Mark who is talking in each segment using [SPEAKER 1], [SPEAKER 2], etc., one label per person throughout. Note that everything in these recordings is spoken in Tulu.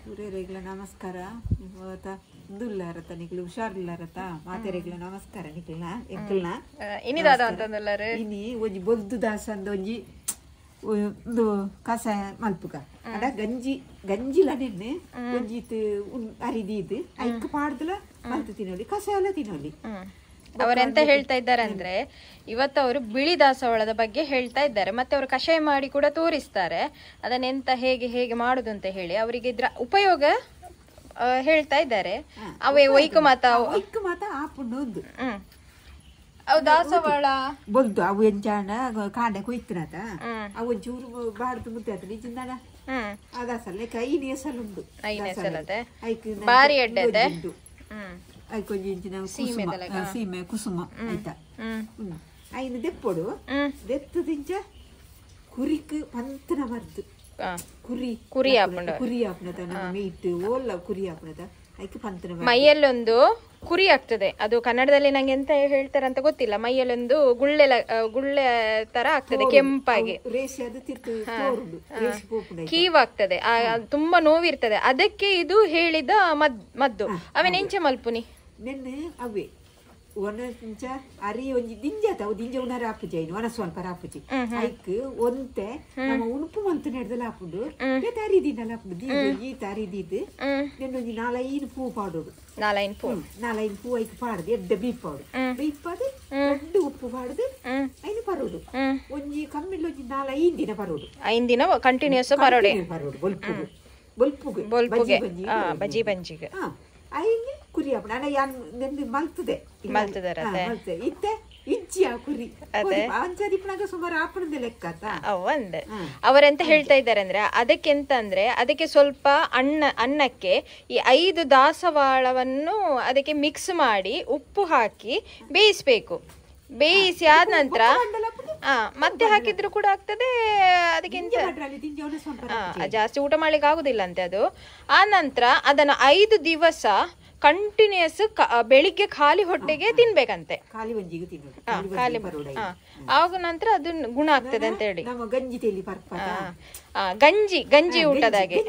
[SPEAKER 1] ತೂರೆರೆಗ್ಲ ನಮಸ್ಕಾರ. ಉಂದುಲ್ಲಾರತ ನಿಕ್ಲು ಹುಷಾರಿಲ್ಲಾರತ ಮಾತೆರೆಗ್ಲ ನಮಸ್ಕಾರ ನಿಕ್ಲ್ನ ಎಂಕಲ್ನ.
[SPEAKER 2] ಇನಿ ದಾದ ಅಂತಂದುಲ್ಲಾರು?
[SPEAKER 1] ಇನಿ ಒಂಜಿ ಬೊಲ್ದು ದಾಸಂದ ಒಂಜಿ ಉಂದು ಕಸಾಯ ಮಲ್ಪುಗ ಅಡ ಗಂಜಿ ಗಂಜಿಲ ನೆನ್ನೆ ಒಂಜಿ ಅರಿದೀದು ಐಕ್ ಪಾಡ್ದಲ ಮಲ್ತು ತಿನ್ನೋಲಿ, ಕಸಾಯಲ ತಿನ್ನೋಲಿ.
[SPEAKER 2] ಅವರೆಂತ ಹೇಳ್ತಾ ಇದ್ದಾರೆ ಅಂದ್ರೆ ಇವತ್ತು ಅವರು ಬಿಳಿ ದಾಸವಾಳದ ಬಗ್ಗೆ ಹೇಳ್ತಾ ಇದ್ದಾರೆ, ಮತ್ತೆ ಅವರು ಕಷಾಯ ಮಾಡಿ ಕೂಡ ತೋರಿಸ್ತಾರೆ ಅದನ್ನೆಂತ ಹೇಗೆ ಹೇಗೆ ಮಾಡುದು ಅಂತ ಹೇಳಿ ಅವರಿಗೆ ಇದ್ರ ಉಪಯೋಗ ಹೇಳ್ತಾ ಇದ್ದಾರೆ. ಅವೇ ಒಯ್ಕು ಮಾತ
[SPEAKER 1] ಒಯ್ಕು ಮಾತ ಆಪುಂಡು.
[SPEAKER 2] ಅವು ದಾಸವಾಳ
[SPEAKER 1] ಬೊಲ್ದು ಅವು ಎಂಚಾಣ ಕಾಂಡೆ ಕೊಯ್ತನಾತ ಅವು ಒಂಚೂರು ಬಾಡ್ದು ಮುದ್ದೆ ಆತ ನಿಜ ಆ ದಾಸಲ ಐದು ಎಸಲು ಉಂಡು.
[SPEAKER 2] ಬಾರಿ ಎಡ್ಡೆ
[SPEAKER 1] ಸೀಮೆ ಕುಸುಮ ಆಯ್ತಾ ಐನು ದೆಪ್ಪೊಡು ದೆತ್ತು ದಿಂಚ ಕುರಿಕ್ ಪಂತನ ಮರ್ದು ಕುರಿ
[SPEAKER 2] ಕುರಿ ಆಪುಂಡು
[SPEAKER 1] ಕುರಿ ಆಪುನತ ನಮ್ಮ ಮೀಟ್ ಓಲ್ಲ ಕುರಿ ಆಪುನತ ಐಕ್ ಪಂತನ
[SPEAKER 2] ಮೈಯಲ್ಲೊಂದು ಕುರಿ ಆಗ್ತದೆ. ಅದು ಕನ್ನಡದಲ್ಲಿ ನಂಗೆ ಎಂತ ಹೇಳ್ತಾರೆ ಅಂತ ಗೊತ್ತಿಲ್ಲ. ಮೈಯಲ್ಲೊಂದು ಗುಳ್ಳೆ ಗುಳ್ಳೆ ತರ ಆಗ್ತದೆ, ಕೆಂಪಾಗಿ ಕೀವಾಗ್ತದೆ, ತುಂಬಾ ನೋವಿರ್ತದೆ. ಅದಕ್ಕೆ ಇದು ಹೇಳಿದ ಮದ್ದು. ಅವೇನ್ ಎಂಚ ಮಲ್ಪುನಿ
[SPEAKER 1] ನೆನ್ನೆ ಅವೇ ಒನಂಚ ಅರಿ ಒಂಜಿ ದಿಂಜಾತ ಅವು ದಿಂಜ ಉಣರ ಆಪುಜಿ ಐನು ಒಣ ಸ್ವಲ್ಪ ಆಪುಜಿ ಐಕ್ ಒಂತೆ ನಮ್ಮ ಉಣುಪು ಮಂತು ನೆಡ್ದಲ ಆಪುಂಡು ಬೇತೆ ಅರಿ ದಿನಲ ಆಪುಂಡು ದೀದು ಈತ ಅರಿ ದೀದು ನೆನ್ನೊಂಜಿ ನಾಲೈನು ಪೂ ಪಾಡೋಡು
[SPEAKER 2] ನಾಲೈನು ಪೂ
[SPEAKER 1] ನಾಲೈನು ಪೂ ಐಕ್ ಪಾಡ್ದು ಎಡ್ಡೆ ಬೀಪಾಡು ಬೀಪಾದು ದೊಡ್ಡ ಉಪ್ಪು ಪಾಡ್ದು ಐನು ಪರೋಡು ಒಂಜಿ ಕಮ್ಮಿಲ್ ಒಂಜಿ ನಾಲೈದು ದಿನ ಪರೋಡು
[SPEAKER 2] ಐದು ದಿನ ಕಂಟಿನ್ಯೂಸ್ ಪರೋಡೆ
[SPEAKER 1] ಪರೋಡು ಬೊಲ್ಪುಗು ಬೊಲ್ಪುಗು
[SPEAKER 2] ಬೊಲ್ಪುಗೆ ಬಜ್ಜಿ ಬಂಜಿಗೆ
[SPEAKER 1] ಐನು ಕುರಿ ಆಪುಂಡು. ಅಣ್ಣ ಯಾನ್ ನೆನ್ನೆ ಮಲ್ತದೆ ಮಲ್ತದೆ ಇತ್ತೆ ಇಜ್ಜಿ ಆ ಕುರಿ ಅಂಚಾದಿಪ್ಪನಾಗ ಸುಮಾರು ಆಪಣದ ಲೆಕ್ಕ
[SPEAKER 2] ಒಂದ್. ಅವರೆಂತ ಹೇಳ್ತಾ ಇದ್ದಾರೆ ಅಂದ್ರೆ ಅದಕ್ಕೆಂತ ಅಂದ್ರೆ ಅದಕ್ಕೆ ಸ್ವಲ್ಪ ಅನ್ನಕ್ಕೆ ಈ 5 ದಾಸವಾಳವನ್ನು ಅದಕ್ಕೆ ಮಿಕ್ಸ್ ಮಾಡಿ ಉಪ್ಪು ಹಾಕಿ ಬೇಯಿಸ್ಬೇಕು. ಬೇಯಿಸಿ ಆದ ನಂತರ ಮತ್ತೆ ಹಾಕಿದ್ರು ಕೂಡ ಆಗ್ತದೆ. ಅದಕ್ಕಿಂತ ಜಾಸ್ತಿ ಊಟ ಮಾಡ್ಲಿಕ್ಕೆ ಆಗುದಿಲ್ಲ ಅಂತೆ ಅದು. ಆ ನಂತರ ಅದನ್ನು 5 ದಿವಸ ಕಂಟಿನ್ಯೂಸ್ ಬೆಳಿಗ್ಗೆ ಖಾಲಿ ಹೊಟ್ಟೆಗೆ ತಿನ್ಬೇಕಂತೆ. ಖಾಲಿ ಆಗ ನಂತರ ಅದು ಗುಣ ಆಗ್ತದೆ ಅಂತ ಹೇಳಿ. ಗಂಜಿ ಗಂಜಿ ಊಟದಾಗೆ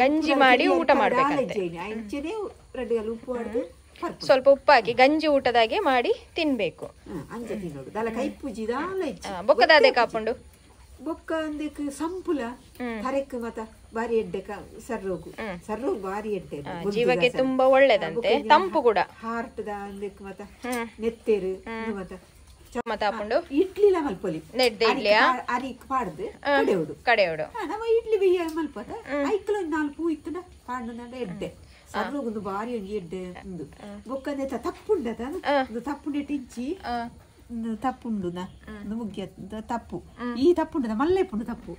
[SPEAKER 2] ಗಂಜಿ ಮಾಡಿ ಊಟ ಮಾಡ್ಬೇಕಂತೆ. ಸ್ವಲ್ಪ ಉಪ್ಪಾಕಿ ಗಂಜಿ ಊಟದಾಗೆ ಮಾಡಿ ತಿನ್ಬೇಕು. ಬೊಕ್ಕದಾದೆ ಕಾಪುಂಡು
[SPEAKER 1] ಬೊಕ್ಕ ಅಂದಕ್ಕೆ ಸಂಪುಲ ತರೆಕ್ ಮತ ಬಾರಿ ಎಡ್ಡೆ ಸರ್ರೋಗು ಸರ್ರೋಗು ಬಾರಿ ಎಡ್ಡೆ
[SPEAKER 2] ಜೀವಕ್ಕೆ ತುಂಬಾ ಒಳ್ಳೇದಂತೆ. ತಂಪು ಕೂಡ
[SPEAKER 1] ಹಾರ್ಟ್ the ಅಂದಕ್ಕೆ ಮತ ನೆತ್ತೇರು ಮತ
[SPEAKER 2] ಮತ ಹಾಕೊಂಡು
[SPEAKER 1] ಇಡ್ಲಿಲ ಮಲ್ಪೊಲಿ
[SPEAKER 2] ನೆಡ್ದೆ ಇಡ್ಲಿ
[SPEAKER 1] ಅರಿಕ್ ಪಾಡ್ದು ಕಡೆಯೋಡು
[SPEAKER 2] ಕಡೆಯೋಡು
[SPEAKER 1] ನಮ್ಮ ಇಡ್ಲಿ ಬೇಯ ಮಲ್ಪದ ಐಕ್ಲ ನಾಲ್ಕು ಪೂ ಇತ್ತುನ ಪಾಂಡು ಎಡ್ಡೆ ಸರ್ರೋಗೊಂದು ಬಾರಿ ಒಂಜಿ ಎಡ್ಡೆ ಉಂದು ಬೊಕ್ಕ ಅಂದೆ ತಪ್ಪುಂಡದ ತಪ್ಪುಂಡೆ ಟಿಂಚಿ ತಪ್ಪುಂಡು ಮುಗ್ಯ ತಪ್ಪು ಈ ತಪ್ಪುಂಡು ಮಲ್ಲೆಪುಂಡು ತಪ್ಪು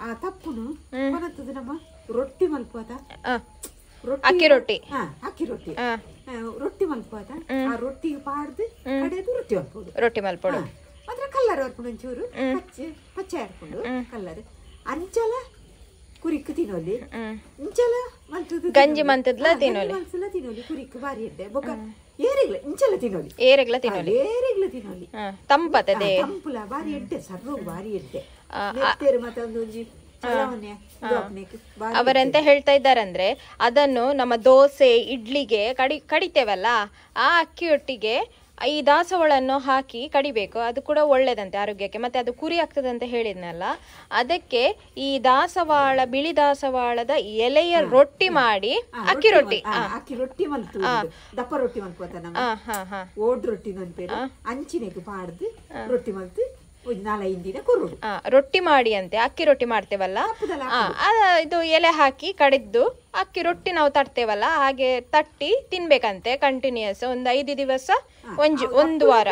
[SPEAKER 1] ಆ ತಪ್ಪುನು ಕೊನತ್ತದ ನಮ್ಮ ರೊಟ್ಟಿ ಮಲ್ಪುವತ
[SPEAKER 2] ಅಕ್ಕಿ ರೊಟ್ಟಿ
[SPEAKER 1] ಅಕ್ಕಿ ರೊಟ್ಟಿ ರೊಟ್ಟಿ ಮಲ್ಪುವತ ಆ ರೊಟ್ಟಿ ಪಾಡ್ದು ಕಡೆದು ರೊಟ್ಟಿ ಮಲ್ಪೋಡು
[SPEAKER 2] ರೊಟ್ಟಿ ಮಲ್ಪೋಡು
[SPEAKER 1] ಅದ್ರ ಕಲ್ಲರ್ ಬರ್ಪುಂಡು ಒಂಚೂರು ಪಚ್ಚೆ ಪಚ್ಚೆ ಹಾರ್ಪುಂಡು ಕಲ್ಲರ್ ಅಂಚಲ ಕುರಿಕ್ ತಿನ್ನೋಲಿ ಇಂಚಲ ಮಲ್ತದ
[SPEAKER 2] ಗಂಜಿ ಮಂತದ್ಲ ತಿನ್ನೋಲಿ
[SPEAKER 1] ಮಲ್ತಲ ತಿನ್ನೋಲಿ ಕುರಿಕ್ ಬಾರಿ ಎಡ್ಡೆ ಬೊಕ್ಕ ಏರೆಗ್ಲ ಇಂಚಲ ತಿನ್ನೋಲಿ
[SPEAKER 2] ಏರೆಗ್ಲ ತಿನ್ನೋಲಿ
[SPEAKER 1] ಏರೆಗ್ಲ ತಿನ್ನೋಲಿ
[SPEAKER 2] ತಂಪತದೆ
[SPEAKER 1] ತಂಪುಲ ಬಾರಿ ಎಡ್ಡೆ ಸರ್ರೋಗ ಬಾರಿ ಎಡ್ಡೆ ನೆತ್ತೇರು ಮತ್ತೆ ಒಂದೊಂಜಿ
[SPEAKER 2] ಅವರೆಂತ ಹೇಳ್ತಾ ಇದ್ದಾರಂದ್ರೆ ಅದನ್ನು ನಮ್ಮ ದೋಸೆ ಇಡ್ಲಿಗೆ ಕಡಿತೇವಲ್ಲ ಆ ಅಕ್ಕಿ ಒಟ್ಟಿಗೆ ಈ ದಾಸವಾಳನ್ನು ಹಾಕಿ ಕಡಿಬೇಕು. ಅದು ಕೂಡ ಒಳ್ಳೇದಂತೆ ಆರೋಗ್ಯಕ್ಕೆ. ಮತ್ತೆ ಅದು ಕುರಿ ಆಗ್ತದೆ ಅಂತ ಹೇಳಿದ್ನಲ್ಲ, ಅದಕ್ಕೆ ಈ ದಾಸವಾಳ ಬಿಳಿ ದಾಸವಾಳದ ಎಲೆಯ ರೊಟ್ಟಿ ಮಾಡಿ ಅಕ್ಕಿ ರೊಟ್ಟಿ
[SPEAKER 1] ಅಕ್ಕಿ ರೊಟ್ಟಿ ಮಲ್ತು ದಪ್ಪ ರೊಟ್ಟಿ ಮಲ್ಪುವ ಓಡ್ ರೊಟ್ಟಿ ಅಂಚಿನೆಗೆ ಪಾಡ್ದು ರೊಟ್ಟಿ ಮಲ್ತು
[SPEAKER 2] ರೊಟ್ಟಿ ಮಾಡಿ ಅಂತೆ ಅಕ್ಕಿ ರೊಟ್ಟಿ ಮಾಡ್ತೇವಲ್ಲ ಇದು ಎಲೆ ಹಾಕಿ ಕಡಿದ್ದು ಅಕ್ಕಿ ರೊಟ್ಟಿ ನಾವು ತರ್ತೇವಲ್ಲ ಹಾಗೆ ತಟ್ಟಿ ತಿನ್ಬೇಕಂತೆ ಕಂಟಿನ್ಯೂಸ್ ಒಂದು 5 ದಿವಸ ಒಂದು ವಾರ.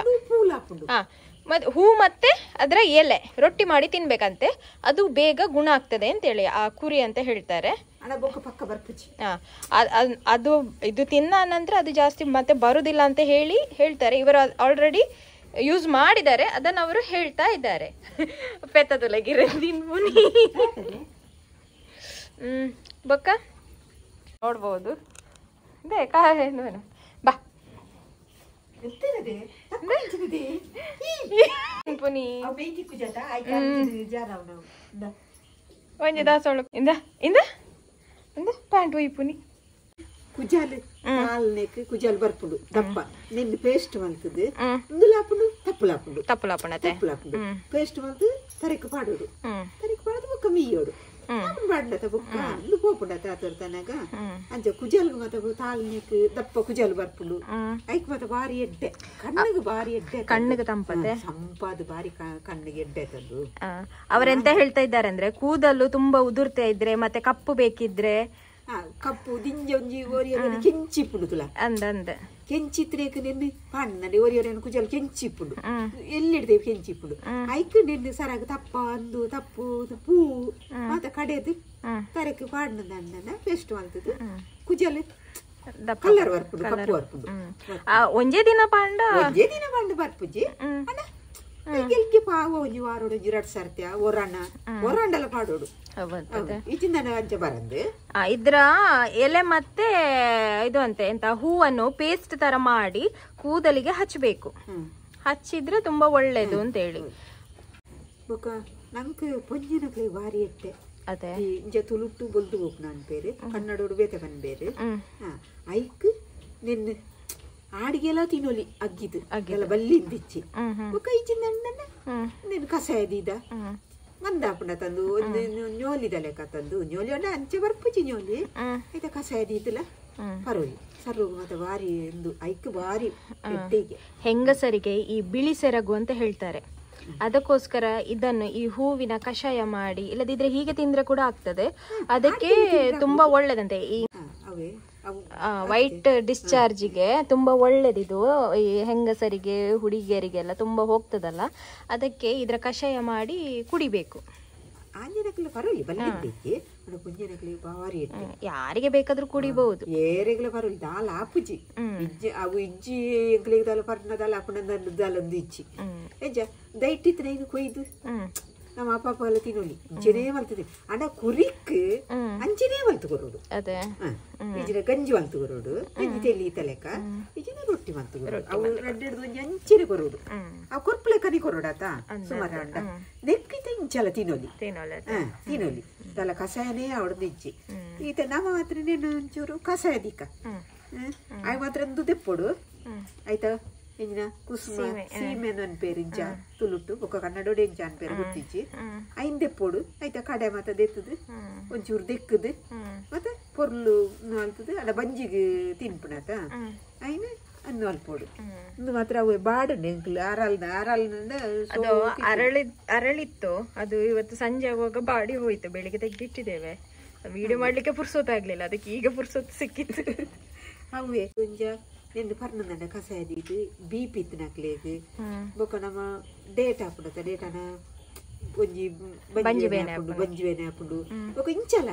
[SPEAKER 2] ಮತ್ತೆ ಹೂ ಮತ್ತೆ ಅದರ ಎಲೆ ರೊಟ್ಟಿ ಮಾಡಿ ತಿನ್ಬೇಕಂತೆ, ಅದು ಬೇಗ ಗುಣ ಆಗ್ತದೆ ಅಂತೇಳಿ ಆ ಕುರಿ ಅಂತ ಹೇಳ್ತಾರೆ. ಅದು ಇದು ತಿನ್ನ ನಂತರ ಅದು ಜಾಸ್ತಿ ಮತ್ತೆ ಬರುದಿಲ್ಲ ಅಂತ ಹೇಳಿ ಹೇಳ್ತಾರೆ. ಇವರು ಆಲ್ರೆಡಿ ಯೂಸ್ ಮಾಡಿದ್ದಾರೆ, ಅದನ್ನು ಅವರು ಹೇಳ್ತಾ ಇದ್ದಾರೆ. ಬೊಕ್ಕ ನೋಡ್ಬೋದು ಬಾ ಒಂಜಿ ದಾಸವಾಳ ಇಂದ ಇಂದ ಇಂದ ಪ್ಯಾಂಟ್ ಒಯ್ಪುನಿ
[SPEAKER 1] ಕುಜಾಲ್ ಕಾಲ್ನೆಕ್ ಕುಜಾಲ್ ಬರ್ಪುಂಡು ದಪ್ಪ ನಿನ್ನ ಪೇಸ್ಟ್ ಮಲ್ತದೆ ಇಂದುಲಾಪುಂಡು ತಪ್ಪುಲಾಪುಂಡು
[SPEAKER 2] ತಪ್ಪುಲಾಪುಂಡತೆ
[SPEAKER 1] ತಪ್ಪುಲಾಪುಂಡು ಪೇಸ್ಟ್ ಮಲ್ತು ತರೆಕ್ ಪಾಡೋಡು ತರೆಕ್ ಪಾಡೋದು ಬೊಕ್ಕ ಮೀಯೋಡು ಪಾಡ್ಲತ ಬೊಕ್ಕ ಇಂದು ಪೋಪುಂಡತ ಆತರ್ತನಾಗ ಅಂಚ ಕುಜಾಲ್ಗ್ ಮಾತ ತಾಲ್ನೆಕ್ ದಪ್ಪ ಕುಜಾಲ್ ಬರ್ಪುಂಡು ಐಕ್ ಮಾತ ಬಾರಿ ಎಡ್ಡೆ ಕಣ್ಣಿಗೆ ಬಾರಿ ಎಡ್ಡೆ
[SPEAKER 2] ಕಣ್ಣಿಗೆ ತಂಪತೆ
[SPEAKER 1] ಸಂಪಾದ ಬಾರಿ ಕಣ್ಣಿಗೆ ಎಡ್ಡೆ ತಂದು.
[SPEAKER 2] ಅವರೆಂತ ಹೇಳ್ತಾ ಇದ್ದಾರೆ ಅಂದ್ರೆ ಕೂದಲು ತುಂಬಾ ಉದುರ್ತಾ ಇದ್ರೆ ಮತ್ತೆ ಕಪ್ಪು ಬೇಕಿದ್ರೆ
[SPEAKER 1] ಕಪ್ಪು ದಿಂಜ ಒಂಜಿ ಒರಿಯೊರನ ಕೆಂಚಿಪ್ಪುಂಡು
[SPEAKER 2] ಅಂದ ಅಂದ
[SPEAKER 1] ಕೆಂಚಿತ್ರೇಕ್ ನಿನ್ನೆ ಪಾಂಡ ಒರಿಯೊರನ ಕುಜಲ್ ಕೆಂಚಿಪ್ಪುಂಡು ಎಲ್ಲಿಡ್ದೇವು ಕೆಂಚಿಪ್ಪುಂಡು ಐಕ್ ನಿನ್ನೆ ಸರಾಗ ತಪ್ಪ ಅಂದು ತಪ್ಪು ಪೂ ಮಾತ ಕಡೆದು ತರಕ್ಕೆ ಪಾಂಡ ಪೇಸ್ಟ್ ಮಲ್ತದ್ದು ಕುಜಲ್ ಕಲರ್ ಬರ್ಪುಂಡು ಕಪ್ಪು ಬರ್ಪುಂಡು.
[SPEAKER 2] ಒಂಜೇ ದಿನ ಪಾಂಡ
[SPEAKER 1] ಒಂಜೇ ದಿನ ಪಾಂಡ ಬರ್ಪುಜಿ ಅಣ್ಣ ಗೆಲ್ಗೆ ಪಾವ ಒಂಜಿ ವಾರೋಡು ಒಂಜಿ ರಡ್ ಸರ್ತ್ಯ ಒರಣ ಒರಂಡಲ ಪಾಡೋಡು ಇಚಿಂದನ ಅಂಚ ಬರಂದು.
[SPEAKER 2] ಇದ್ರ ಎಲೆ ಮತ್ತೆ ಇದು ಅಂತೆ ಎಂತ ಹೂವನ್ನು ಪೇಸ್ಟ್ ತರ ಮಾಡಿ ಕೂದಲಿಗೆ ಹಚ್ಚಬೇಕು, ಹಚ್ಚಿದ್ರೆ ತುಂಬಾ ಒಳ್ಳೇದು ಅಂತ ಹೇಳಿ.
[SPEAKER 1] ಬೊಕ್ಕ ನಂಗೆ ಪೊಂಜಿನಕ್ಲೆ ಬಾರಿ ಎಟ್ಟೆ
[SPEAKER 2] ಅದೇ
[SPEAKER 1] ಇಂಚ ತುಳುಟ್ಟು ಬೊಲ್ದು ಹೋಗ್ ನಾನು ಬೇರೆ ಕನ್ನಡೋಡು ಬೇತೆ ಬನ್ ಬೇರೆ ಐಕ್ ನಿನ್ನ ಆಡಿಗೆಲ್ಲ ತಿನ್ನೋಲಿ ಅಗ್ಗಿದು ಎಲ್ಲ ಬಲ್ಲಿಂದಿಚ್ಚಿ ಬೊಕ್ಕ ಇಚ್ಚಿಂದ ನಿನ್ನ ಕಷಾಯ ದೀದ ಮಂದಾಪುಂಡ ತಂದು ಒಂದು ಞೋಲಿದ ಲೆಕ್ಕ ತಂದು ಞೋಲಿ ಅಂಡ ಅಂಚೆ ಬರ್ಪುಜಿ ಞೋಲಿ ಆಯ್ತಾ ಕಷಾಯ ದೀದಲ ಪರೋಲಿ ಸರ್ರೋಗು ಮತ್ತೆ ಬಾರಿ ಎಂದು ಐಕ್ ಬಾರಿ ಎಟ್ಟೆಗೆ.
[SPEAKER 2] ಹೆಂಗಸರಿಗೆ ಈ ಬಿಳಿ ಸೆರಗು ಅಂತ ಹೇಳ್ತಾರೆ, ಅದಕ್ಕೋಸ್ಕರ ಇದನ್ನು ಈ ಹೂವಿನ ಕಷಾಯ ಮಾಡಿ ಇಲ್ಲದಿದ್ರೆ ಹೀಗೆ ತಿಂದ್ರೆ ಕೂಡ ಆಗ್ತದೆ, ಅದಕ್ಕೆ ತುಂಬಾ ಒಳ್ಳೇದಂತೆ. ಈ ವೈಟ್ ಡಿಸ್ಚಾರ್ಜಿಗೆ ತುಂಬಾ ಒಳ್ಳೇದಿದು, ಈ ಹೆಂಗಸರಿಗೆ ಹುಡುಗಿಯರಿಗೆಲ್ಲ ತುಂಬಾ ಹೋಗ್ತದಲ್ಲ, ಅದಕ್ಕೆ ಇದರ ಕಷಾಯ ಮಾಡಿ ಕುಡಿಬೇಕು. ಯಾರಿಗೆ ಬೇಕಾದ್ರೂ ಕುಡಿಬಹುದು,
[SPEAKER 1] ಕೊಯ್ದು ನಮ್ಮ ಅಪ್ಪ ಅಪ್ಪ ಎಲ್ಲ ತಿನ್ನೋಲಿ ಇಂಚನೇ ಮಲ್ತದೆ ಅಂಡ ಕುರಿಕ್ ಅಂಚನೇ ಮಲ್ತು ಕೊರೋಡು
[SPEAKER 2] ಅದೇ
[SPEAKER 1] ಇಜಿನ ಗಂಜಿ ಮಲ್ತು ಕೊರೋಡು ಗಂಜಿ ತೆಲಿ ತಲೆಕ ಇಜಿನ ರೊಟ್ಟಿ ಮಲ್ತು ಕೊರೋಡು ಅವು ರಡ್ಡೆಡ್ದು ಒಂಜಿ ಅಂಚನೆ ಕೊರೋಡು ಅವು ಕೊರ್ಪು ಲೆಕ್ಕನೆ ಕೊರೋಡಾತ ಸುಮಾರು ಅಂಡ ನೆಕ್ಕಿತ ಇಂಚಲ ತಿನ್ನೋಲಿ ತಿನ್ನೋಲಿ ತಲ ಕಷಾಯನೇ ಅವಡ್ದು ಇಜ್ಜಿ ಈತ ನಮ್ಮ ಮಾತ್ರ ನೇನು ಒಂಚೂರು ಕಷಾಯ ದಿಕ್ಕ ಅವು ಮಾತ್ರ ಒಂದು ದೆಪ್ಪೊಡು ಆಯ್ತಾ ಇಂಜಿನ ಕುಸುಮ ಸೀಮೆನ್ ಅನ್ಪೇರು ಇಂಚ ತುಳುಟು ಬೊಕ್ಕ ಕನ್ನಡೋಡು ಎಂಚ ಅನ್ಪೇರು ಗೊತ್ತಿಜ್ಜಿ ಐನ್ ದೆಪ್ಪೊಡು ಆಯ್ತಾ ಕಡೆ ಮಾತ ದೆತ್ತದು ಒಂಚೂರು ದೆಕ್ಕದು ಮತ್ತೆ ಪೊರ್ಲು ಅಲ್ತದು ಅಲ್ಲ ಬಂಜಿಗೆ ತಿನ್ಪುಣತ ಐನ್ ಅನ್ನು ಅಲ್ಪೋಡು ಇಂದು ಮಾತ್ರ ಅವು ಬಾಡುಂಡು ಎಂಕ್ಲು ಅರಲ್ನ ಅರಲ್ನ
[SPEAKER 2] ಅದು ಅರಳಿತ್ತು, ಅದು ಇವತ್ತು ಸಂಜೆ ಆಗುವಾಗ ಬಾಡಿ ಹೋಯ್ತು. ಬೆಳಿಗ್ಗೆ ತೆಗೆದಿಟ್ಟಿದ್ದೇವೆ, ವಿಡಿಯೋ ಮಾಡ್ಲಿಕ್ಕೆ ಪುರ್ಸೊತ್ತಾಗ್ಲಿಲ್ಲ, ಅದಕ್ಕೆ ಈಗ ಪುರ್ಸೊತ್ತು ಸಿಕ್ಕಿತ್ತು.
[SPEAKER 1] ಅವೇ ಒಂಜ ನೆಂದು ಪರ್ನಂದ ಕಷಾಯ ದೀದು ಬಿ ಪಿ ಇತ್ತಿನಕ್ಲೆಗ್ ಬೊಕ್ಕ ನಮ್ಮ ಡೇಟ್ ಹಾಪುಂಡತ ಡೇಟನ ಒಂಜಿ ಬಂಜಿ ಬೇನೆ ಹಾಪುಂಡು ಬಂಜಿ ಬೇನೆ ಹಾಪುಂಡು ಬೊಕ್ಕ ಇಂಚಲ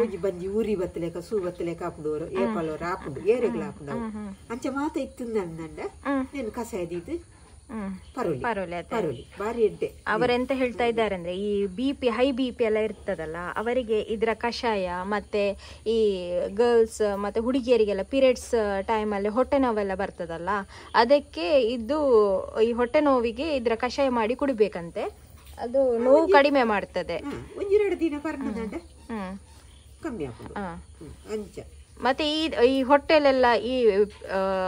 [SPEAKER 1] ಒಂಜಿ ಬಂಜಿ ಉರಿ ಬತ್ತಲೇಕ ಸೂ ಬತ್ತಲೇಕ ಹಾಪುಂಡು ಏಪಾಲೋರ ಹಾಪುಂಡು ಏರೆಗ್ಲ ಹಾಪುಂಡು ಅವು ಅಂಚ ಮಾತ ಇತ್ತಿಂದ ನೆನ್ ಕಷಾಯ ದೀದು ಪರೋಲಿ ಪರೋಲಿ ಬಾರಿ ಎಡ್ಡೆ.
[SPEAKER 2] ಅವರೆಂತ ಹೇಳ್ತಾ ಇದ್ದಾರೆ ಅಂದ್ರೆ ಈ B P high B P ಎಲ್ಲ ಇರ್ತದಲ್ಲ ಅವರಿಗೆ ಇದರ ಕಷಾಯ ಮತ್ತೆ ಈ ಗರ್ಲ್ಸ್ ಮತ್ತೆ ಹುಡುಗಿಯರಿಗೆಲ್ಲ ಪೀರಿಯಡ್ಸ್ ಟೈಮಲ್ಲಿ ಹೊಟ್ಟೆ ನೋವೆಲ್ಲ ಬರ್ತದಲ್ಲ, ಅದಕ್ಕೆ ಇದು ಈ ಹೊಟ್ಟೆ ನೋವಿಗೆ ಇದರ ಕಷಾಯ ಮಾಡಿ ಕುಡಿಬೇಕಂತೆ, ಅದು ನೋವು ಕಡಿಮೆ ಮಾಡ್ತದೆ.
[SPEAKER 1] ಒಂದೆರಡು ದಿನ ಕಮ್ಮಿ ಅಂಚ
[SPEAKER 2] ಮತ್ತೆ ಈ ಈ ಹೊಟ್ಟೆಲೆಲ್ಲ ಈ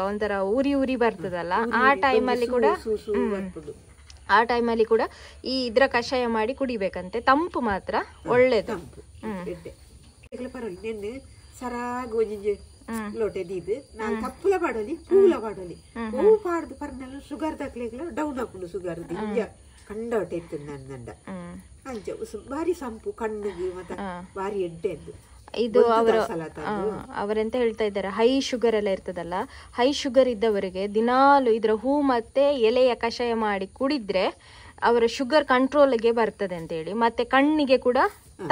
[SPEAKER 2] ಒಂಥರ ಉರಿ ಉರಿ ಬರ್ತದಲ್ಲ ಆ ಟೈಮಲ್ಲಿ ಕೂಡ ಆ ಟೈಮಲ್ಲಿ ಕೂಡ ಈ ಇದ್ರ ಕಷಾಯ ಮಾಡಿ ಕುಡಿಬೇಕಂತೆ, ತಂಪು ಮಾತ್ರ ಒಳ್ಳೇದು.
[SPEAKER 1] ಲೋಟೆ ದೀದು ನಾನು ತಪ್ಪುಲ ಪಾಡೋಲಿ ಪೂಲ ಪಾಡೋಲಿ ಹೂ ಪಾಡ್ದು ಪರ್ನಲ್ಲ ಶುಗರ್ ದಾಕ್ಲೆಗ್ಲ ಡೌನ್ ಹಾಕೊಂಡು ಶುಗರ್ ದಿಂಜ ಕಂಡೋಟೆ ಇತ್ತು ನನ್ನ ಅಂಚ ಬಾರಿ ಸಂಪು ಕಣ್ಣಿಗೆ ಮತ್ತೆ ಬಾರಿ ಎಡ್ಡೆ ಅದು.
[SPEAKER 2] ಇದು ಅವರು ಅವರೆಂತ ಹೇಳ್ತಾ ಇದ್ದಾರೆ, ಹೈ ಶುಗರ್ ಎಲ್ಲ ಇರ್ತದಲ್ಲ, ಹೈ ಶುಗರ್ ಇದ್ದವರಿಗೆ ದಿನಾಲು ಇದರ ಹೂ ಮತ್ತೆ ಎಲೆಯ ಕಷಾಯ ಮಾಡಿ ಕುಡಿದ್ರೆ ಅವರ ಶುಗರ್ ಕಂಟ್ರೋಲ್ಗೆ ಬರ್ತದೆ ಅಂತ ಹೇಳಿ. ಮತ್ತೆ ಕಣ್ಣಿಗೆ ಕೂಡ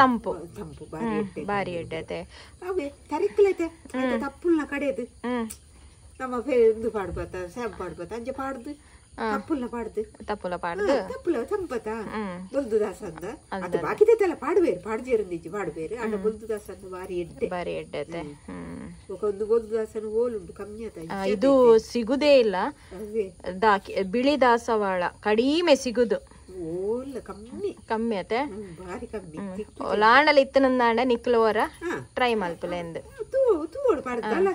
[SPEAKER 2] ತಂಪು
[SPEAKER 1] ತಂಪು
[SPEAKER 2] ಬಾರಿ ಎಡ್ಡೆ.
[SPEAKER 1] ಅವೇ ತರಿಕ್ಲೈತೆ ತಪ್ಪುಲ್ನ ಕಡೆದು ನಮ್ಮ ಇದು ಪಾಡ್ಬತ್ತ ಸ್ಯಾಮ್ ಪಾಡ್ಬತ್ತ ಅಂಚೆ ಪಾಡ್ದು ತಪ್ಪುಲ್ನ ಪಾಡ್ದು
[SPEAKER 2] ತಪ್ಪುಲ ಪಾಡ್ದು
[SPEAKER 1] ತಪ್ಪುಲ ತಂಪತ ಬೊಲ್ದು ದಾಸಂದ ಅದು ಬಾಕಿದೈತಲ್ಲ ಪಾಡ್ಬೇರು ಪಾಡ್ಜೇರಂದಿಜ್ಜಿ ಪಾಡ್ಬೇರು ಅಂಡ ಬೊಲ್ದು ದಾಸಂದ ಬಾರಿ ಎಡ್ಡೆ
[SPEAKER 2] ಬಾರಿ ಎಡ್ಡೆ.
[SPEAKER 1] ಒಂದು ಬೊಲ್ದು ದಾಸನ ಓಲುಂಟು ಕಮ್ಮಿ ಆತ
[SPEAKER 2] ಇದು ಸಿಗುದೇ ಇಲ್ಲ, ಬಿಳಿ ದಾಸವಾಳ ಕಡಿಮೆ ಸಿಗುದು.
[SPEAKER 1] ಓಲ್ಲ ಕಮ್ಮಿ
[SPEAKER 2] ಕಮ್ಮಿ ಅತ್ತೆ
[SPEAKER 1] ಬಾರಿ ಕಮ್ಮಿ
[SPEAKER 2] ಲಾಂಡಲ ಇತ್ತನಂದಾಂಡ ನಿಕ್ಲೋರ ಟ್ರೈ ಮಲ್ಪುಲೆ ಎಂದು
[SPEAKER 1] ತೂ ತೂವೋಡು ಪಾಡ್ದಲ್ಲ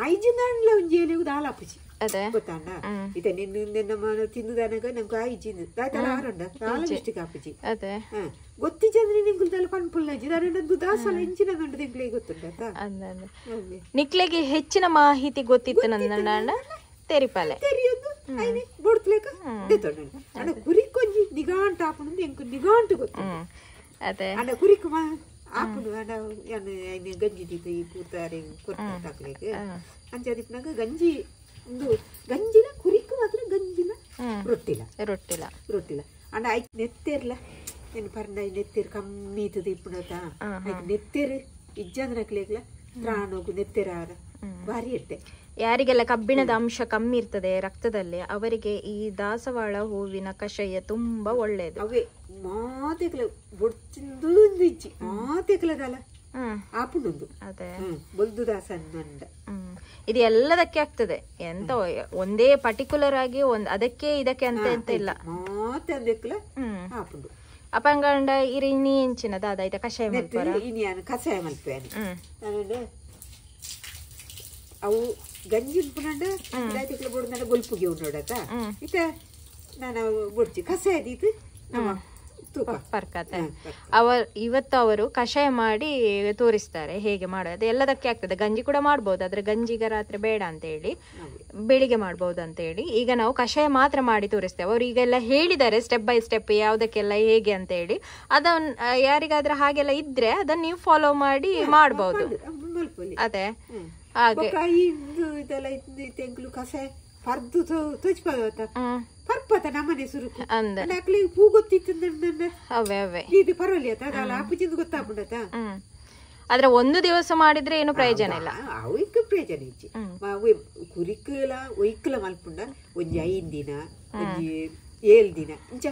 [SPEAKER 1] ಆಯ್ಜಿ ನಾಂಡ್ಲ ಒಂಜಿ ಎಲೆಗು ದಾಲ ಆಪುಜಿ
[SPEAKER 2] ಅದೇ
[SPEAKER 1] ಗೊತ್ತಾಂಡ ಇತ್ತೆ ನಿನ್ನ ನಮ್ಮ ತಿನ್ನುದಾನಗ ನಂಗೆ ಆಯ್ಜಿ ದಾಲ ಆರಂಡ ದಾಲ ಮಿಸ್ಟೇಕ್ ಆಪುಜಿ
[SPEAKER 2] ಅದೇ
[SPEAKER 1] ಗೊತ್ತಿಜಂದ್ರೆ ನಿಂಗುಲ್ ದಾಲ ಪನ್ಪುಲ್ಲಜಿ ದಾರಂಡ ದಾಸಲ ಇಂಚಿನ ದಂಡ ತಿಂಗ್ಳಿಗೆ ಗೊತ್ತುಂಡ
[SPEAKER 2] ನಿಕ್ಲೆಗೆ ಹೆಚ್ಚಿನ ಮಾಹಿತಿ ಗೊತ್ತಿತ್ತು ನಂದಾಂಡ ತೆರಿಪಾಲೆ
[SPEAKER 1] ತೆರಿಯೊಂದು ಐನೆ ಬೊಡ್ತ್ಲೇಕ ದೆತೊಂಡ ಅಣ್ಣ ಕುರಿಕೊಂಜಿ ನಿಗಾಂಟ ಆಪುಂಡು ಎಂಕು ನಿಗಾಂಟು ಗೊತ್ತು
[SPEAKER 2] ಅದೇ
[SPEAKER 1] ಅಣ್ಣ ಕುರಿಕು ಆಪುಂಡು ಅಣ್ಣ ಐನೆ ಗಂಜಿ ದೀಪ ಈ ಕೂತಾರೆ ಕೊರ್ತಾರೆ ತಾಕ್ಲೇಕ್ ಅಂಚ ದಿಪ್ಪನಾಗ ಗಂಜಿ ಒಂದು ಗಂಜಿನ ಕುರಿಕು ಮಾತ್ರ ಗಂಜಿನ ರೊಟ್ಟಿಲ
[SPEAKER 2] ರೊಟ್ಟಿಲ
[SPEAKER 1] ರೊಟ್ಟಿಲ ಅಣ್ಣ ಐಕ್ ನೆತ್ತೆರ್ಲ ಏನು ಪರಂಡ ನೆತ್ತೆರ್ ಕಮ್ಮಿ ಇತ್ತದ ಇಪ್ಪುಣತ ಐಕ್ ನೆತ್ತೆರ್ ಇಜ್ಜಂದ್ರಕ್ಲೇಕ್ಲ ತ್ರಾಣೋಗು ನೆತ್ತೆರಾರ ಭಾರಿ ಇಟ್ಟೆ.
[SPEAKER 2] ಯಾರಿಗೆಲ್ಲ ಕಬ್ಬಿಣದ ಅಂಶ ಕಮ್ಮಿ ಇರ್ತದೆ ರಕ್ತದಲ್ಲಿ ಅವರಿಗೆ ಈ ದಾಸವಾಳ ಹೂವಿನ ಕಷಾಯ ತುಂಬಾ ಒಳ್ಳೆಯದು.
[SPEAKER 1] ಅವೇ ಮಾತೆಕ್ಲ ಬೊಡ್ಚಿಂದು ಇಜ್ಜಿ ಮಾತೆಕ್ಲದಲ್ಲ ಆಪುಂಡು
[SPEAKER 2] ಅದೇ
[SPEAKER 1] ಬೊಲ್ದು ದಾಸಂಡ.
[SPEAKER 2] ಇದು ಎಲ್ಲದಕ್ಕೆ ಆಗ್ತದೆ, ಎಂತ ಒಂದೇ ಪರ್ಟಿಕ್ಯುಲರ್ ಆಗಿ ಒಂದ್ ಅದಕ್ಕೆ ಇದಕ್ಕೆ ಅಂತ ಎಂತ ಇಲ್ಲ.
[SPEAKER 1] ಮಾತೆ ಅಂದೆಕ್ಲ ಆಪುಂಡು.
[SPEAKER 2] ಅಪಂಗಂಡ ಇರಿ ನೀ ಎಂಚಿನ ದಾದ ಐತ ಕಷಾಯ ಮಲ್ಪರ
[SPEAKER 1] ಇನಿ ಕಷಾಯ ಮಲ್ಪೇನೆ ಅವು ಗಂಜಿ ಉಂಪುನಂಡ ದಾತಿಕ್ಲ ಬೊಡ್ನಂಡ ಬೊಲ್ಪುಗೆ ಉಂಡೋಡತ ಇತ್ತ ನಾನು ಬೊಡ್ಚಿ ಕಷಾಯ ದೀತು ನಮ್ಮ ತೂಕ
[SPEAKER 2] ಪರ್ಕತೆ. ಅವರು ಇವತ್ತು ಅವರು ಕಷಾಯ ಮಾಡಿ ತೋರಿಸ್ತಾರೆ ಹೇಗೆ ಮಾಡೋದು. ಎಲ್ಲದಕ್ಕೆ ಆಗ್ತದೆ, ಗಂಜಿ ಕೂಡ ಮಾಡ್ಬೋದು, ಆದ್ರೆ ಗಂಜಿಗ ರಾತ್ರಿ ಬೇಡ ಅಂತ ಹೇಳಿ ಬೆಳಿಗ್ಗೆ ಮಾಡ್ಬೋದು ಅಂತ ಹೇಳಿ ಈಗ ನಾವು ಕಷಾಯ ಮಾತ್ರ ಮಾಡಿ ತೋರಿಸ್ತೇವೆ. ಅವರು ಈಗೆಲ್ಲ ಹೇಳಿದ್ದಾರೆ ಸ್ಟೆಪ್ ಬೈ ಸ್ಟೆಪ್ ಯಾವುದಕ್ಕೆಲ್ಲ ಹೇಗೆ ಅಂತ ಹೇಳಿ. ಅದನ್ನ ಯಾರಿಗಾದ್ರೂ ಹಾಗೆಲ್ಲ ಇದ್ರೆ ಅದನ್ನ ನೀವು ಫಾಲೋ ಮಾಡಿ ಮಾಡ್ಬೋದು. ಅದೇ ಹಾಗೆ
[SPEAKER 1] ಕಷಾಯ ಪರ್ದು ತೋಚ್ಪದ ಪರ್ಪತ ನಮ್ಮನೆ ಸುರುಕು ಅಂದ ಹೂ ಗೊತ್ತಿತ್ತು
[SPEAKER 2] ಅವೇ ಅವೇ
[SPEAKER 1] ಇದು ಪರವಾಗಿಲ್ಲ ಅದಲ್ಲ ಅಪ್ಪಜಿಂದ ಗೊತ್ತಾಗ್ಬಿಡತ.
[SPEAKER 2] ಆದ್ರೆ ಒಂದು ದಿವಸ ಮಾಡಿದ್ರೆ ಏನು ಪ್ರಯೋಜನ ಇಲ್ಲ,
[SPEAKER 1] ಅವಕ್ಕೆ ಪ್ರಯೋಜನ ಇಜ್ಜಿ. ಕುರಿಕಲ ಒಯ್ಕಲ ಮಲ್ಪುಂಡ ಒಂಜಿ 5 ದಿನ ಒಂಜಿ 7 ದಿನ ಇಂಚ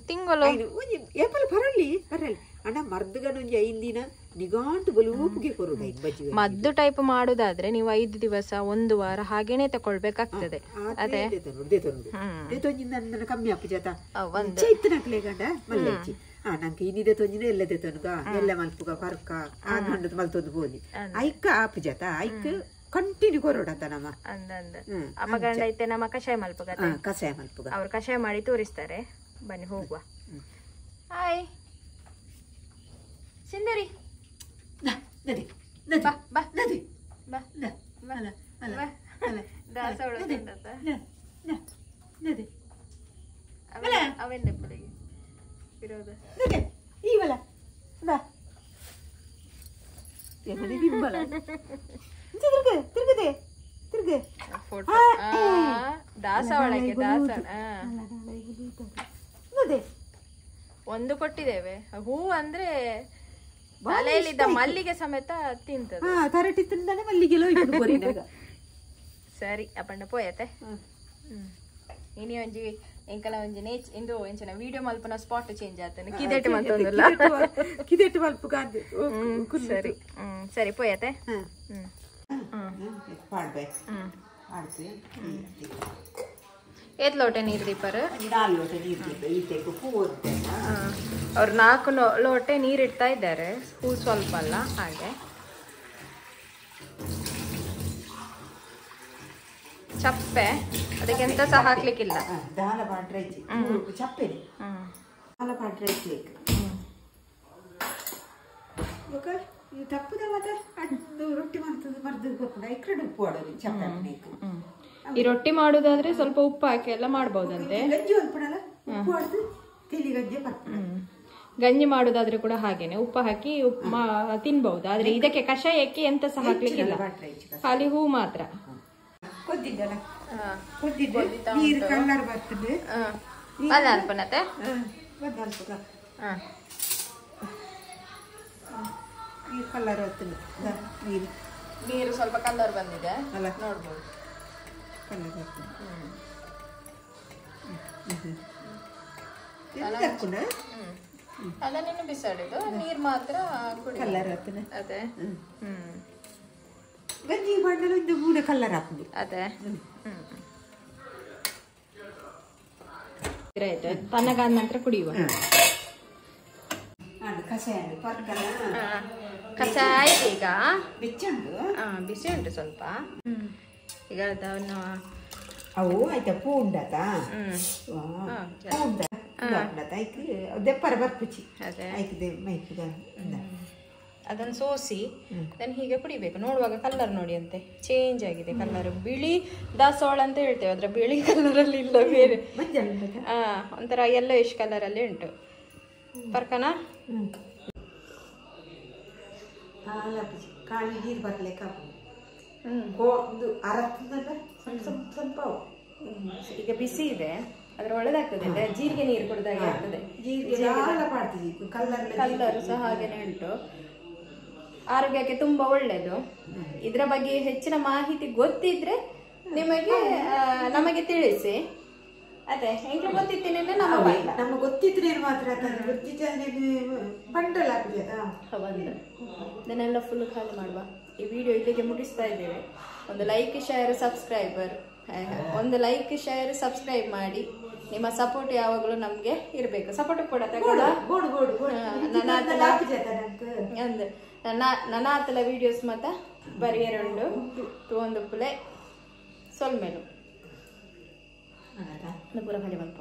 [SPEAKER 2] ತಿಂಗಳು
[SPEAKER 1] ಒಂಜಿ ಏಪಲ್ ಪರಲಿ ಪರಲಿ ಅಣ್ಣ ಮರ್ದುಗನ ಒಂಜಿ 5 ದಿನ ನಿಗಾಂಟು ಬಲೂಪಿಗೆ ಕೊರುಡ ಬಜ್ಜಿ
[SPEAKER 2] ಮದ್ದು ಟೈಪ್ ಮಾಡುದಾದ್ರೆ ನೀವು 5 ದಿವಸ 1 ವಾರ ಹಾಗೇನೆ ತಕೊಳ್ಬೇಕಾಗ್ತದೆ. ಅದೇ
[SPEAKER 1] ಕಮ್ಮಿ ಅಪ್ಪಜಾತ ಇತ್ತನಕ್ಲೆ ಗಂಡ ಮಲ್ಲಜ್ಜಿ ನಂಗೆ ಇನ್ನಿದೆ ತೊಂಜಿನ ಎಲ್ಲದೆ ತೊನ್ಗ ಎಲ್ಲ ಮಲ್ಪುಗ ಪರ್ಕ ಆ ಗಂಡದ ಮಲ್ತೊಂದು ಬೋಲಿ ಐಕ್ಕ ಆಪುಜಾತ ಐಕ್ ಕಂಟಿನ್ಯೂ ಕೊರೋಡತ ನಮ್ಮ
[SPEAKER 2] ಅಪ್ಪ ಗಂಡ ಐತೆ ನಮ್ಮ ಕಷಾಯ ಮಲ್ಪುಗ
[SPEAKER 1] ಕಷಾಯ ಮಲ್ಪುಗ
[SPEAKER 2] ಅವ್ರು ಕಷಾಯ ಮಾಡಿ ತೋರಿಸ್ತಾರೆ. ಬನ್ನಿ ಹೋಗುವ. ಹಾಯ್ ಸುಂದರಿ,
[SPEAKER 1] ನದಿ ನದಿ
[SPEAKER 2] ಬಾ ಬಾ
[SPEAKER 1] ನದಿ
[SPEAKER 2] ಬಾ
[SPEAKER 1] ಅಲ್ಲ ಅಲ್ಲ
[SPEAKER 2] ದಾಸವಾಳ
[SPEAKER 1] ನದಿ
[SPEAKER 2] ಅವೆಂದ ಪುಡಿಗೆ ಇರೋದು
[SPEAKER 1] ನದಿ ಈವಲ ಬಾ ಎಮನಿ ಬಿಂಬಲ ತಿರುಗು ತಿರುಗದೆ ತಿರುಗು
[SPEAKER 2] ಫೋಟೋ ದಾಸವಾಳಕ್ಕೆ ದಾಸವಾಳ
[SPEAKER 1] ನದಿ
[SPEAKER 2] ಒಂದು ಕೊಟ್ಟಿದ್ದೇವೆ. ಹೂ ಅಂದ್ರೆ ತಲೆಯಲ್ಲಿದ್ದ ಮಲ್ಲಿಗೆ ಸಮೇತ ತಿಂತದೆ.
[SPEAKER 1] ತರಟಿ ತಿಂದಾನೆ ಮಲ್ಲಿಗೆ
[SPEAKER 2] ಸರಿ ಅಪ್ಪಂಡ ಪೋಯತೆ. ಇನಿ ಒಂಜಿ ಎಂಕಲ ಒಂಜಿ ನೇಚ್ ಇಂದು ಎಂಚಿನ ವಿಡಿಯೋ ಮಲ್ಪನ ಸ್ಪಾಟ್ ಚೇಂಜ್ ಆತನೆ ಕಿದೆಟ್ ಮಲ್ತೊಂದುಲ್ಲ
[SPEAKER 1] ಕಿದೆಟ್ ಮಲ್ಪುಗ
[SPEAKER 2] ಸರಿ ಸರಿ ಪೋಯತೆ.
[SPEAKER 1] ಪಾಡ್ಬೆ ಆಡ್ತೆ
[SPEAKER 2] ಏತ್ ಲೋಟೆ ನೀರು ದೀಪರ್
[SPEAKER 1] 4 ಲೋಟೆ ನೀರು ದೀಪ ಈತೆಗೆ ಹೂ
[SPEAKER 2] ಅವ್ರು 4 ಲೋಟೆ ನೀರಿಡ್ತಾ ಇದ್ದಾರೆ, ಹೂ ಸ್ವಲ್ಪ ಅಲ್ಲ ಹಾಗೆ. ಚಪ್ಪೆ ಅದಕ್ಕೆ ಎಂತ ಸಹ ಹಾಕ್ಲಿಕ್ಕಿಲ್ಲ.
[SPEAKER 1] ದಾಲ ಪಾಡ್ರೆ ಚಪ್ಪೆ ದಾಲ ಪಾಡ್ರೆ ತಪ್ಪುದ ಮಾತ್ರ ರೊಟ್ಟಿ ಮಾಡ್ತದೆ ಮರ್ದು ಗೊತ್ತುಂಡ ಐಕ್ರಡ್ ಉಪ್ಪು ಆಡೋದು ಚಪ್ಪೆ.
[SPEAKER 2] ಈ ರೊಟ್ಟಿ ಮಾಡುದಾದ್ರೆ ಸ್ವಲ್ಪ ಉಪ್ಪು ಹಾಕಿ ಎಲ್ಲ ಮಾಡಬಹುದಂತೆ.
[SPEAKER 1] ಗಂಜಿ ಉಪ್ಪು ಆಡುದು ತಿಳಿ ಗಂಜಿ
[SPEAKER 2] ಗಂಜಿ ಮಾಡುದಾದ್ರೆ ಕೂಡ ಹಾಗೇನೆ ಉಪ್ಪು ಹಾಕಿ ಉಪ್ಪು ತಿನ್ಬಹುದು. ಆದ್ರೆ ಇದಕ್ಕೆ ಕಷಾಯಕ್ಕೆ ಎಂತ ಸಹ ಹಾಕ್ಲಿಕ್ಕಿಲ್ಲ, ಖಾಲಿ ಹೂ ಮಾತ್ರ. ನೀರು ಸ್ವಲ್ಪ ಕಲರ್ ಬಂದಿದೆ ನೋಡ್ಬೋದು. ಅದನ್ನೇನು ಬಿಸಾಡಿದ್ದು, ನೀರ್ ಮಾತ್ರ ಅದೇ
[SPEAKER 1] ಗಂಜಿ ಬಣ್ಣದ ಒಂದು ಮೂಡ ಕಲರ್ ಹಾಕುದು
[SPEAKER 2] ಅದೇ. ಆಯ್ತು, ತಣ್ಣಗಾದ ನಂತರ ಕುಡಿಯುವ. ಕಷಾಯ ಆಯ್ತು ಈಗ. ಬಿಸಿ ಉಂಟು ಸ್ವಲ್ಪ. ಈಗ ಅದನ್ನು
[SPEAKER 1] ಅವು ಆಯ್ತಾ ಪೂ ಉಂಡಾತ ದೆಪ್ಪರ ಬರ್ಪುಚಿ
[SPEAKER 2] ಅದನ್ನು ಸೋಸಿ ಅದನ್ನು ಹೀಗೆ ಕುಡಿಬೇಕು. ನೋಡುವಾಗ ಕಲರ್ ನೋಡಿ ಅಂತೆ ಚೇಂಜ್ ಆಗಿದೆ ಕಲರ್. ಬಿಳಿ ದಾಸವಾಳ ಅಂತ ಹೇಳ್ತೇವೆ, ಅದರ ಬಿಳಿ ಕಲರಲ್ಲಿ ಇಲ್ಲ, ಬೇರೆ ಒಂಥರ ಯೆಲ್ಲೋಯಿಶ್ ಕಲರಲ್ಲಿ ಉಂಟು. ಪರ್ಕನ ಈಗ ಬಿಸಿ ಇದೆ, ಅದ್ರ ಒಳ್ಳೆದಾಗ್ತದೆ. ಜೀರಿಗೆ ನೀರು ಕುಡಿದಾಗೆ ಆಗ್ತದೆ. ಕಲ್ಲರ್ ಸಹ ಹಾಗೇನೆ ಉಂಟು. ಆರೋಗ್ಯಕ್ಕೆ ತುಂಬಾ ಒಳ್ಳೇದು. ಇದರ ಬಗ್ಗೆ ಹೆಚ್ಚಿನ ಮಾಹಿತಿ ಗೊತ್ತಿದ್ರೆ ನಿಮಗೆ ನಮಗೆ ತಿಳಿಸಿ. ಅದೇ ಎಂಕ್ಲು ಗೊತ್ತಿದ್ದೇನೆ,
[SPEAKER 1] ನಮಗೆ ಗೊತ್ತಿದ್ರೆ ಮಾತ್ರ
[SPEAKER 2] ಇದನ್ನೆಲ್ಲ ಫುಲ್ ಖಾಲಿ ಮಾಡುವ. ಈ ವಿಡಿಯೋ ಇಲ್ಲಿಗೆ ಮುಗಿಸ್ತಾ ಇದ್ದೇವೆ. ಒಂದು ಲೈಕ್ ಶೇರ್ ಸಬ್ಸ್ಕ್ರೈಬರ್, ಒಂದು ಲೈಕ್ ಶೇರ್ ಸಬ್ಸ್ಕ್ರೈಬ್ ಮಾಡಿ. ನಿಮ್ಮ ಸಪೋರ್ಟ್ ಯಾವಾಗಲೂ ನಮ್ಗೆ ಇರಬೇಕು. ಸಪೋರ್ಟ್ ಕೊಡ ನನಾತಲ ವಿಡಿಯೋಸ್ ಮತ್ತ ಬರಿಯರುಂಡು ಒಂದು ಪುಲೆ ಸೊಲ್ಮೇಲು ಪೂರ ಖಾಲಿ ಮಲ್ಪ.